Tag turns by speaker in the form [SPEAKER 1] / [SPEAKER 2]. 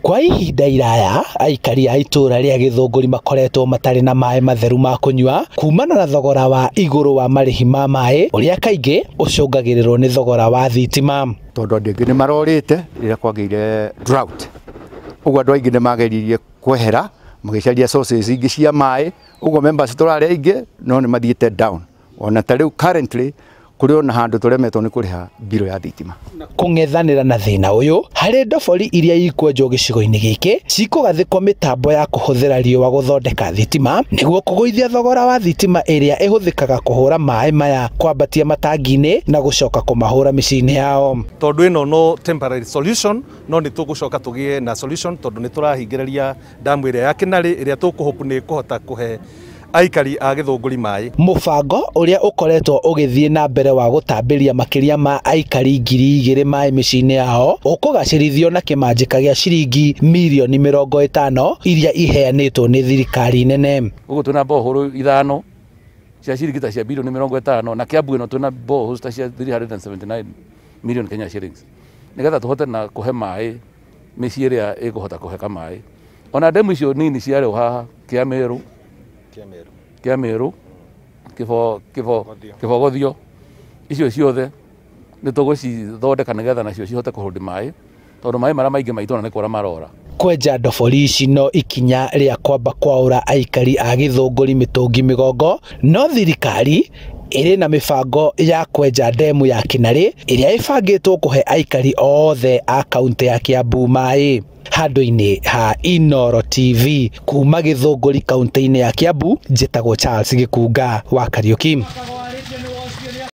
[SPEAKER 1] Kwa ihinda iraya aikari a itũra rĩa Gĩthũngũri makoretwo matarĩ na maĩ matheru ma kũnyua kumana na thogora wa igũrũ wa marĩhi ma maĩ ũrĩa kaingĩ ũcũngagĩrĩrwo nĩ thogora wa thitima.
[SPEAKER 2] Tondũ andũ aingĩ nĩ marorĩte rĩrĩa kwagĩire drought, ũguo andũ aingĩ nĩ mageririe kwehera magĩcaria sources ingĩ cia maĩ, ũguo members tũrarĩ aingĩ no nĩ mathiĩte down. Ona ta rĩu currently kũrĩ ona handũ tũremetwo nĩ kũrĩha mbirũ ya thitima.
[SPEAKER 1] Kũng'ethanĩra na thĩna ũyũ harĩ ndobori iria ikwenjwo gĩcigo-inĩ gĩkĩ cikũgathĩkwo mĩtambo ya kũhũthĩra riũa gũthondeka thitima nĩguo kũgũithia thogora wa thitima ĩrĩa ĩhũthĩkaga kũhũra maĩ maya kwambatia matangi-inĩ na gũcoka kũmahũra mĩciĩ-inĩ yao.
[SPEAKER 3] Tondũ ĩno no temporary solution, no nĩ tũgũcoka tũgĩe na solution tondũ nĩ tũrahingĩrĩria damu ĩrĩa ya Kĩnarĩ ĩrĩa tũkũhope nĩ kũhota kũhe aikari a Gĩthũngũri maĩ.
[SPEAKER 1] Mũbango ũrĩa ũkoretwo ũgĩthiĩ na mbere wa gũtambĩria makĩria ma aikari 2000 maĩ mĩciĩ-inĩ yao ũkũgacĩrithio na kĩmanjĩka gĩa ciringi mirioni 50 iria iheanĩtwo nĩ thirikari nene.
[SPEAKER 4] Ũguo twĩna bohoro 5 cia ciringi ta cia bilioni 50 na Kiambu ĩno twĩna bohoro ta cia 379 million Kenya shillings nĩgetha tũhote na kũhe maĩ mĩciĩ ĩrĩa ĩkũhota kũheka maĩ. Ona ndemu icio nini ciarĩ haha Kĩamĩrũ, Kĩamĩrũ, Kĩbogothio, icio ciothe nĩ tũgũcithondeka nĩgetha nacio cihote kũhũndi maĩ tondũ maĩ marĩa maingĩ maitũ na nĩ kũra marora.
[SPEAKER 1] Kwenja ndobori ici no ikinya rĩa kwamba kwaũra aikari a Gĩthũngũri mĩtũngi mĩgongo, no thirikari ĩrĩ na mĩbango ya kwenja ndemu ya Kĩnarĩ ĩrĩa ĩbangĩtwo kũhe aikari othe a kaunti ya Kiambu maĩ. Handũ-inĩ ha Inooro TV kuma Gĩthũngũri kaunti-inĩ ya Kiambu, njĩtagwo Charles Gĩkunga wa Kariuki.